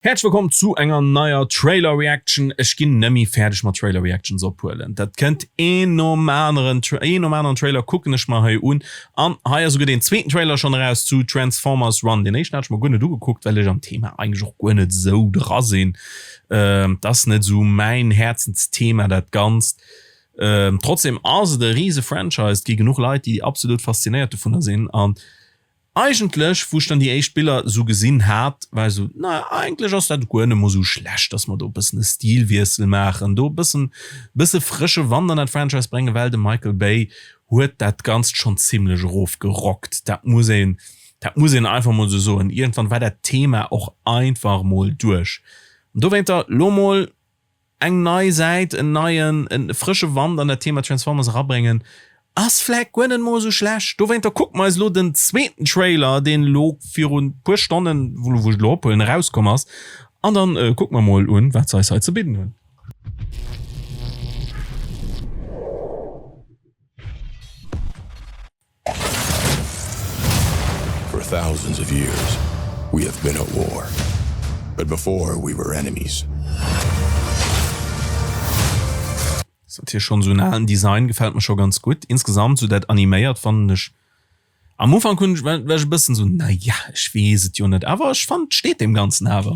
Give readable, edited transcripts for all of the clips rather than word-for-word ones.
Häerzlech wëllkomm zu enger neier Trailer Reaction. Ech ginn nemmi fäerdeg mat Trailer Reactions ophuelen. Dat kënnt een nom aneren, een nom aneren Trailer kucken ech mer hei un. An hei ass esouguer deen zweeten Trailer schonn eraus zu Transformers Run. Deen éischten hat ech mer guer net ugekuckt, well ech am Thema eigentlech och guer net esou dra sinn. Et ass net esou mäin Häerzensthema dat Ganzt. Trotzdem ass et e rise Franchise, et gi genuch Leit déi absolut faszinéiert dovunner sinn an Eigentlech, wou ech dann déi éischt Biller esou gesinn hat, war ech esou, naja, eigentlech ass dat guer net mol esou schlecht, dass mer do e bëssen e Stilwiessel maachen, do e bëssen, bësse frësche Wand an dat Franchise bréngen, well de Michael Bay huet dat Ganzt schonn zimlech erofgerockt. Dat muss een, dat muss een einfach mol esou soen. Iergendwann war dat Thema och einfach mol duerch. An dowéinter lo mol eng nei Säit, en neien, en frësche Wand an dat Thema Transformers erabréngen, ass vläit guer net mol esou schlecht. Dowéinter kucke mer eis elo den zweeten Trailer, deen elo virun puer Stonnen, wou ech elo ophuelen, erauskomm ass, an dann kucke mer mol un, wat se eis hei ze bidden hunn. For thousands of years we have been at war. But before we were enemies. Ass natierlech schon sou en alen Design, gefällt mer scho ganz gutt. Insgesamt sou dat animéiert fannen ech, am Ufank hunn ech war ech e bëssen sou naja ech weess et jo net, awer ech fannen et steet deem ganzen awer.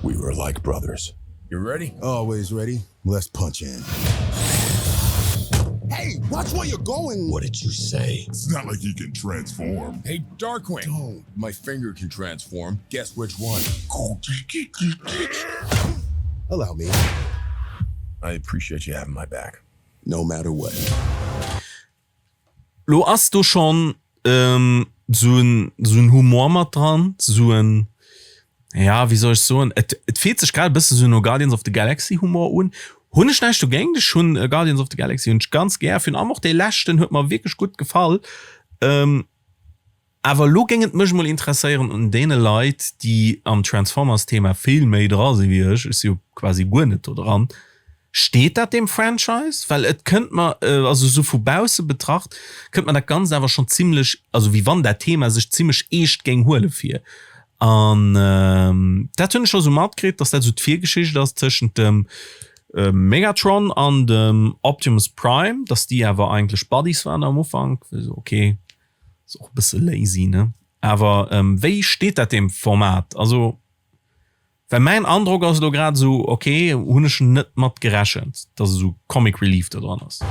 We were like brothers. You ready? Always ready. Let's punch in. Hey, watch where you're going! What did you say? It's not like he can transform. Hey, Darkwing! Don't. My finger can transform. Guess which one? Allow me. I appreciate you having my back. No matter what. Lo ass do schonn esou en Humor mat dran, esou en, ja wéi soll ech soen, et et fillt sech grad e bëssen esou no Guardians of the Galaxy Humor un. Hunn ech näischt dogéint, ech hunn Guardians of the Galaxy hunn ech ganz gär, virun allem och dee leschten huet mer wierklech gutt gefall. Awer elo géing et mech mol interesséieren un deene Leit déi am Transformers Thema vill méi dra si wéi ech, ech si jo quasi guer net do dran, steet dat deem Franchise? Well et kënnt mer, also esou vu bausse betracht, kënnt mer dat Ganzt awer schonn zimlech, also wéi wann dat Thema sech zimlech eescht géing huele fir. An dat hunn ech scho sou matkritt, dass dat esou d'Virgeschicht ass tëschent dem Megatron an dem Optimus Prime, dass déi awer eigentlech Buddies waren am Ufank, esou ok. Ass och e bësse lazy, ne? Awer wéi steet dat deem Format? Also, well mäin Androck ass elo grad esou, ok, hunn ech net mat gerechent, dass esou Comic Relief do dran ass.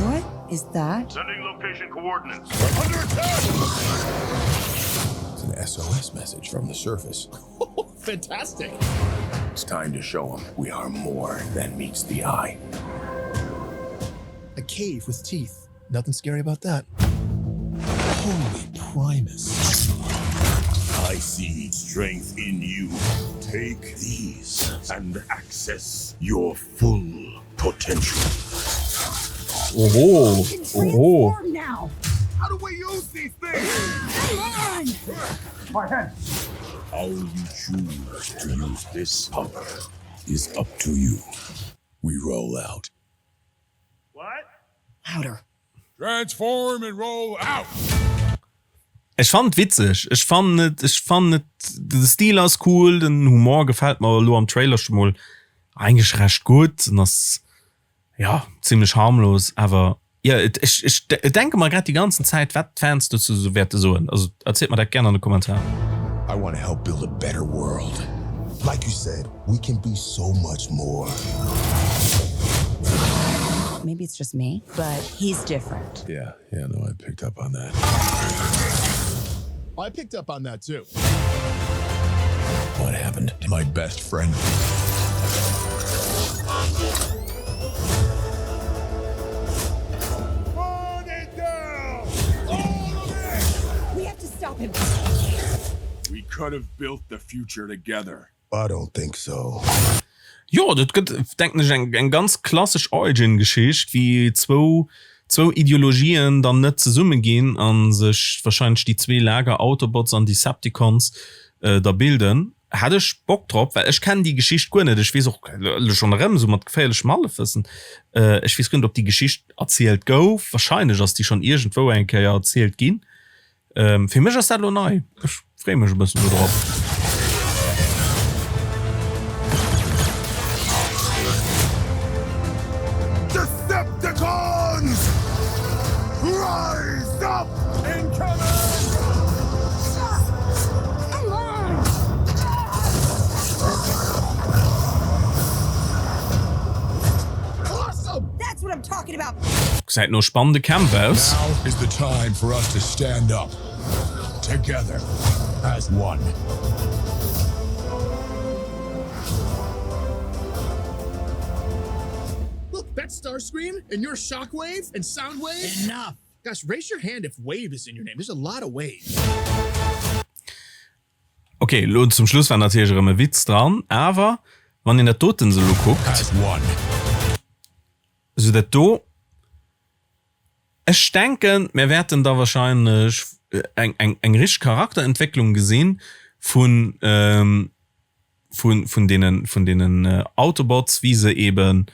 What is that? Sending location coordinates. Under attack! It's an SOS message from the surface. Fantastic! It's time to show 'em we are more than meets the eye. A cave with teeth. Nothing scary about that. Holy Primus. I see strength in you. Take these and access your full potential. Oho, oho. Now. How do we use these things? Come on! My head. How you choose to use this power is up to you. We roll out. What? Louder. Transform and roll out! Ech fannen et witzeg, ech fannen et, ech fannen et, de Stil ass cool, den Humor gefält mer elo am Trailer scho mol eigentlech recht gutt, en ass jo zimlech harmlos, awer jo et, ech, ech denke mer grad déi ganzen Zäit wat d'Fans dozou sou wäerte soen, also erzielt mer dat gären an de Kommentaren. I wanna help build a better world. Like you said, we can be so much more. Maybe it's just me, but he's different. Yeah, yeah, no, I picked up on that. I picked up on that too. What happened to my best friend? Burn it down! All of it! We have to stop him. We could have built the future together. I don't think so. Jo, dat gëtt, denken ech, eng, eng ganz klassesch Origin-Geschicht, wéi zwou, zwou Ideologien dann net zesumme ginn a sech wahrscheinlech déi zwee Lager, Autobots an Decepticons, da bilden. Hätt ech Bock drop, well ech kennen déi Geschicht guer net. Ech weess och, elo schonn erëm esou mat geféierlechem Hallefwëssen, ech weess guer net, ob déi Geschicht erzielt gouf. Wahrscheinlech ass déi schonn iergendwou eng Kéier erzielt ginn. Fir mech ass dat elo nei. Ech freeë mech e bëssen do drop. Decepticons! Rise up! Incoming! That's what I'm talking about! Gesäit no spannende Kämpf aus. Now is the time for us to stand up together as one. Look, that's Starscream and your Shockwave and Soundwave. Enough! Guys, raise your hand if Wave is in your name. There's a lot of waves. Ok, elo zum Schluss war natierlech erëm e Witz dran, awer wann een dat doten sou elo kuckt, sou dat do, ech denken mär wäerten da wahrscheinlech eng eng eng richteg Charakterentwécklung gesinn vun vun vun deenen vun deenen Autobots, wéi se eben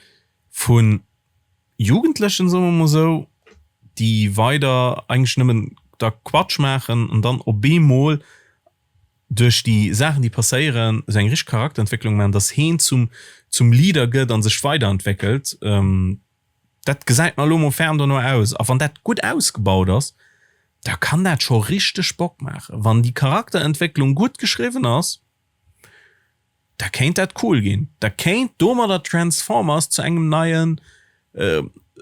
vu Jugendlechen, soe mer mol sou, déi weider eigentlech nëmmen da Quatsch maachen an dann op eemol duerch déi Saachen, déi passéieren, esou eng richteg Charakterentwécklung maachen, dass heen zum zum Leader gëtt a sech weiderentwéckelt. Dat gesäit mer elo mol ferm dono aus. A wann dat gutt ausgebaut ass, da kann dat scho richteg Bock maachen. Wann déi Charakterentwécklung gutt geschriwwen ass, Da kéint dat cool ginn. Da kéint domadder Transformers zu engem neien,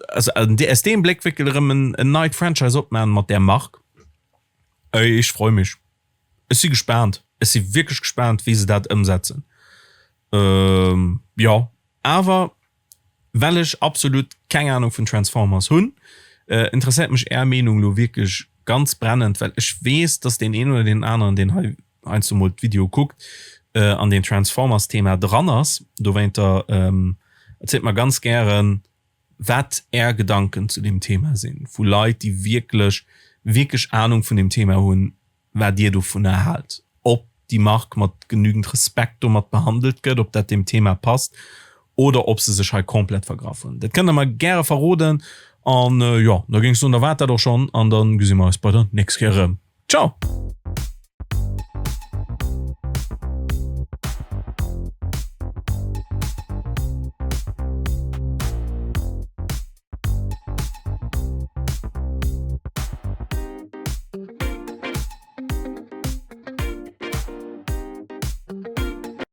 also aus deem Bléckwéckel erëm en neit Franchise opmaachen mat där Mark. Ech freu mech. Ech si gespaant. Ech si wierklech gespaant, wéi se dat ëmsetzen. Jo, awer Well ech absolut keng Ahnung vun Transformers hunn, interesséiert mech är Meenung lo wierklech ganz brennend, well ech weess, dass deen een oder deen aneren, deen hei heiansdo mol d'Video kuckt, an deen Transformers-Thema dran ass. Dowéinter erzielt mer ganz gären, wat är Gedanken zu deem Thema sinn, vu Leit, déi wierklech, wierklech Ahnung vun deem Thema hunn. wat Dir dovunner haalt, ob déi Mark mat genügend Respekt domat behandelt gëtt, ob dat dem Thema passt oder ob se sech hei komplett vergraff hunn. Dat kënnt Der mer gäre verroden. An jo, da géing ech soen, da war et dat och schonn an da gesi mer eis bei der nächst Kéier erëm. Ciao!